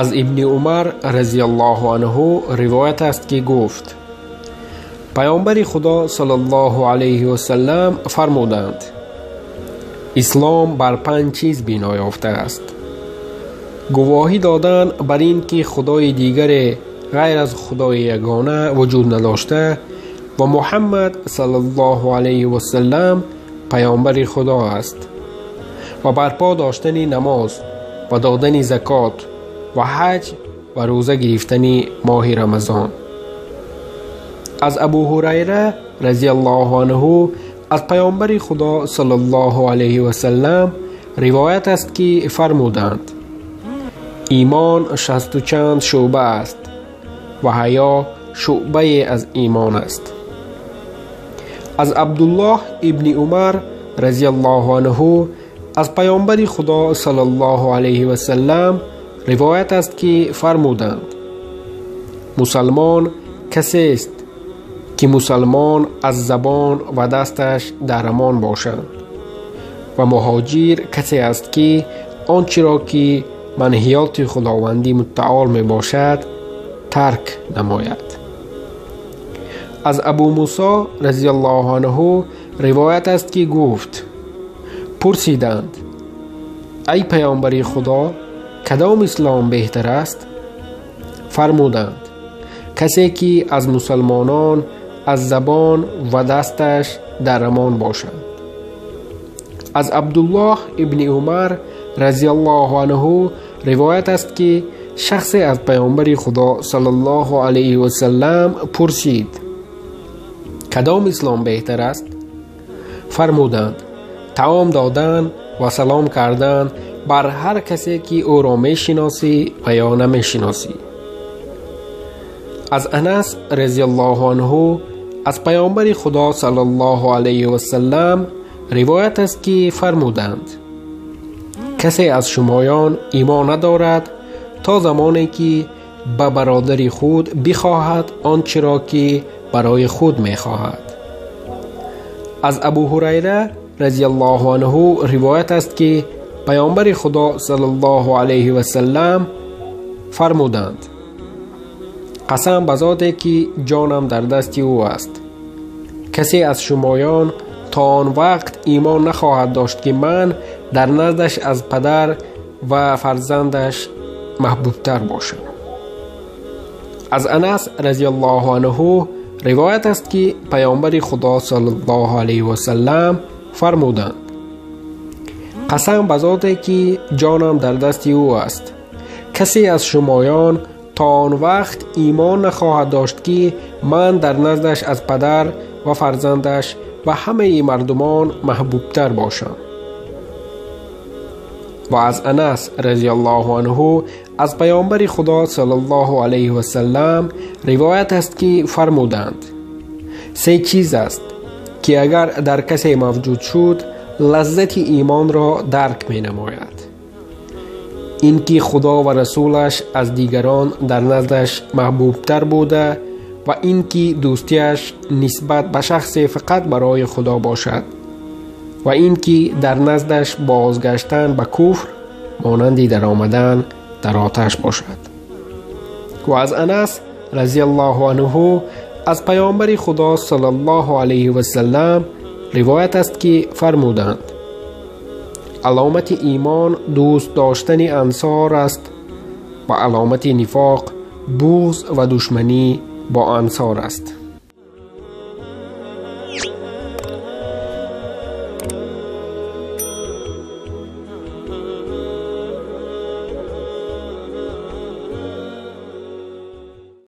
Аз Ибни Умар разияллоҳу анҳу ривоят аст, ки гуфт: Паёмбари Худо саллаллоҳу алайҳи васаллам фармуданд: Ислом бар панҷ чиз бино ёфтааст. Гувоҳӣ додан бар ин ки худои дигаре ғайр аз Худои ягона вуҷуд надошта ва Муҳаммад саллаллоҳу алайҳи васаллам паёмбари Худо аст ва барпо доштани намоз ва додани закот ва ҳаҷ ва рӯза гирифтани моҳи Рамазон. Аз Абу Ҳурайра разияллоҳу анҳу аз паёмбари Худо саллаллоҳу алайҳи васаллам ривоят аст, ки фармуданд: имон шасту чанд шӯъба аст ва ҳаё шӯъбае аз имон аст. Аз Абдуллоҳ ибни Умар разияллоҳу анҳу аз паёмбари Худо саллаллоҳу алайҳи васаллам ривоят аст, ки фармуданд: мусалмон касест ки мусалмон аз забон ва дасташ дар амон бошанд ва муҳоҷир касе аст, ки он чиро ки манҳиёти Худованди мутаол мебошад тарк намояд. Аз Абу Мусо разияллоҳу анҳу ривоят аст, ки гуфт: пурсиданд: ай паёмбари Худо, кадом ислом беҳтар аст? Фармуданд: касе ки аз мусалмонон аз забон ва дасташ дар амон бошанд. Аз Абдуллоҳ ибни Умар разияллоҳу анҳу ривоят аст, ки шахсе аз паёмбари Худо саллаллоҳу алайҳи васаллам пурсид: кадом ислом беҳтар аст? Фармуданд: таом додан ва салом кардан бар ҳар касе ки ӯро мешиносӣ ва ё намешиносӣ. Аз Анас разияллоҳу анҳу аз паёмбари Худо саллаллоҳу алайҳи васаллам ривоят аст, ки фармуданд: касе аз шумоён имон надорад то замоне ки ба бародари худ бихоҳад он чиро ки барои худ мехоҳад. Аз Абу Ҳурайра разияллоҳу анҳу ривоят аст, ки паёмбари Худо саллаллоҳу алайҳи васаллам фармуданд: қасам ба зоте ки ҷонам дар дасти ӯ аст, касе аз шумоён то он вақт имон нахоҳад дошт, ки ман дар наздаш аз падар ва фарзандаш маҳбубтар бошам. Аз Анас разияллоҳу анҳу ривоят аст, ки паёмбари Худо саллаллоҳу алайҳи васаллам фармуданд: қасам ба зоте ки ҷонам дар дасти ӯ аст, касе аз шумоён то он вақт имон нахоҳад дошт, ки ман дар наздаш аз падар ва фарзандаш ва ҳамаи мардумон маҳбубтар бошам. Ва аз Анас разияллоҳу анҳу аз паёмбари Худо саллаллоҳу алайҳи васаллам ривоят аст, ки фармуданд: се чиз аст ки агар дар касе мавҷуд шуд, лаззати имонро дарк менамояд: ин ки Худо ва расулаш аз дигарон дар наздаш маҳбубтар буда ва ин ки дӯстиаш нисбат ба шахсе фақат барои Худо бошад ва ин ки дар наздаш бозгаштан ба куфр монанди даромадан дар оташ бошад. Ва аз Анас разияллоҳу анҳу аз паёмбари Худо саллаллоҳу алайҳи васаллам ривоят аст, ки фармуданд: аломати имон дӯст доштани ансор аст ва аломати нифоқ буғз ва душманӣ бо ансор аст.